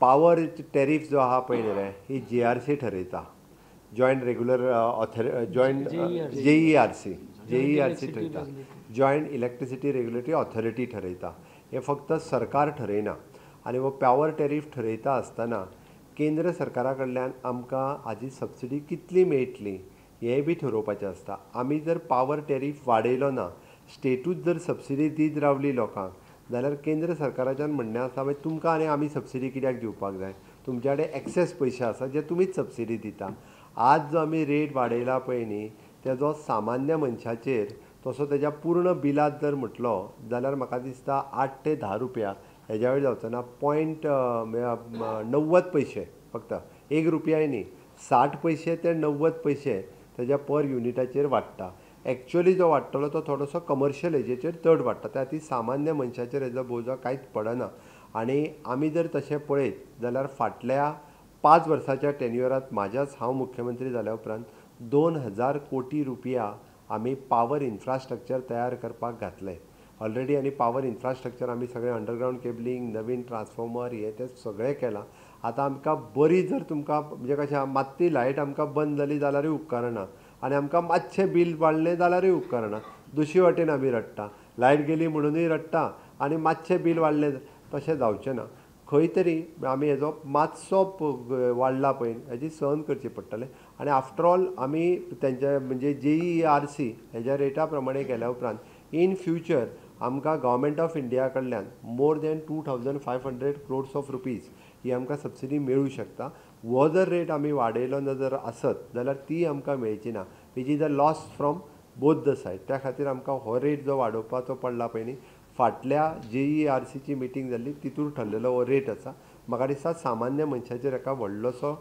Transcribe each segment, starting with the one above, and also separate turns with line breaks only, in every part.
Power tariff जो आहा पळय न्ही रे, ही जीआरसी ठरयता, joint regular joint JERC JERC ठरयता, जॉयंट इलेक्ट्रिसिटी रेग्युलेटरी ऑथॉरिटी ठरयता. हें फक्त सरकार ठरयना. आनी हो पावर टॅरीफ ठरयता आसतना केंद्र सरकारा कडल्यान आमकां हाजी सबसिडी कितली मेळटली हें बी ठरोवपाचें आसता. आमी जर पावर टॅरीफ वाडयलो ना, स्टेटूच जर सबसिडी दीत रावली लोकांक, जाल्यार केंद्र सरकाराच्यान म्हणणें आसा, मागीर तुमकां आनी आमी सबसिडी कित्याक दिवपाक जाय, तुमच्या कडेन एक्सेस पयशे आसा जे तुमीच सबसिडी दिता. आज जो आमी रेट वाडयला पळय न्ही, तेजो सामान्य मनशाचेर तसो तेज्या पूर्ण बिलांत जर म्हटलो जाल्यार म्हाका दिसता 8 ते 10 रुपया हेज्या वयर जावचो ना. 0.90 पयशे, फक्त 1 रुपयाय न्ही, 60 पयशे ते 90 पयशे तेज्या पर युनिटाचेर वाडटा. एक्चुअली जो वाडटलो तो थोडोसो कमर्शियल हेजेचेर चड वाडटा, त्या खातीर सामान्य मनशाचेर हेजो बोजो कांयच पडना. आनी आमी जर तशें पळयत जाल्यार फाटल्या 5 वर्साच्या टेन्युअरांत म्हाज्याच हांव मुख्यमंत्री जाल्या उपरांत 2000 कोटी रुपया आमी पावर इन्फ्रास्ट्रक्चर तयार करपाक घातलें ऑलरेडी. आनी पावर इन्फ्रास्ट्रक्चर आमी सगळें अंडरग्रावंड केबलिंग, नवीन ट्रान्सफॉर्मर, हें तें सगळें केलां. आतां आमकां बरी जर तुमकां म्हणजे कशें मात्ती लायट आमकां बंद जाली जाल्यारूय उपकारना, आनी आमकां मातशें बील वाडलें जाल्यारूय उपकारना. दुसरी वाटेन आमी रडटा, लायट गेली म्हणुनूय रडटा आनी मातशें बील वाडलें, तशें जावचें ना. खंय तरी आमी हेजो मातसो वाडला पळय हेजी सहन करची पडटलें. आनी आफ्टर ऑल आमी तेंच्या म्हणजे JERC हेज्या रेटा प्रमाणे गेल्या उपरांत इन फ्युचर आमकां गव्हर्मेंट ऑफ इंडिया कडल्यान more than 2500 crores of rupees ही आमकां सबसिडी मेळूं शकता. हो जर रेट आमी वाडयलो ना जर आसत जाल्यार ती आमकां मेळची ना, which is a loss from both the side. त्या खातीर आमकां हो रेट जो वाडोवपाचो पडला पळय न्ही, फाटल्या JERCची मिटींग जाल्ली तितूर ठरलेलो हो रेट आसा. म्हाका दिसता सामान्य मनशाचेर एका व्हडलोसो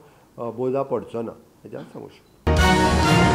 बोजा पडचो ना, हेजें हांव सांगूं शकता.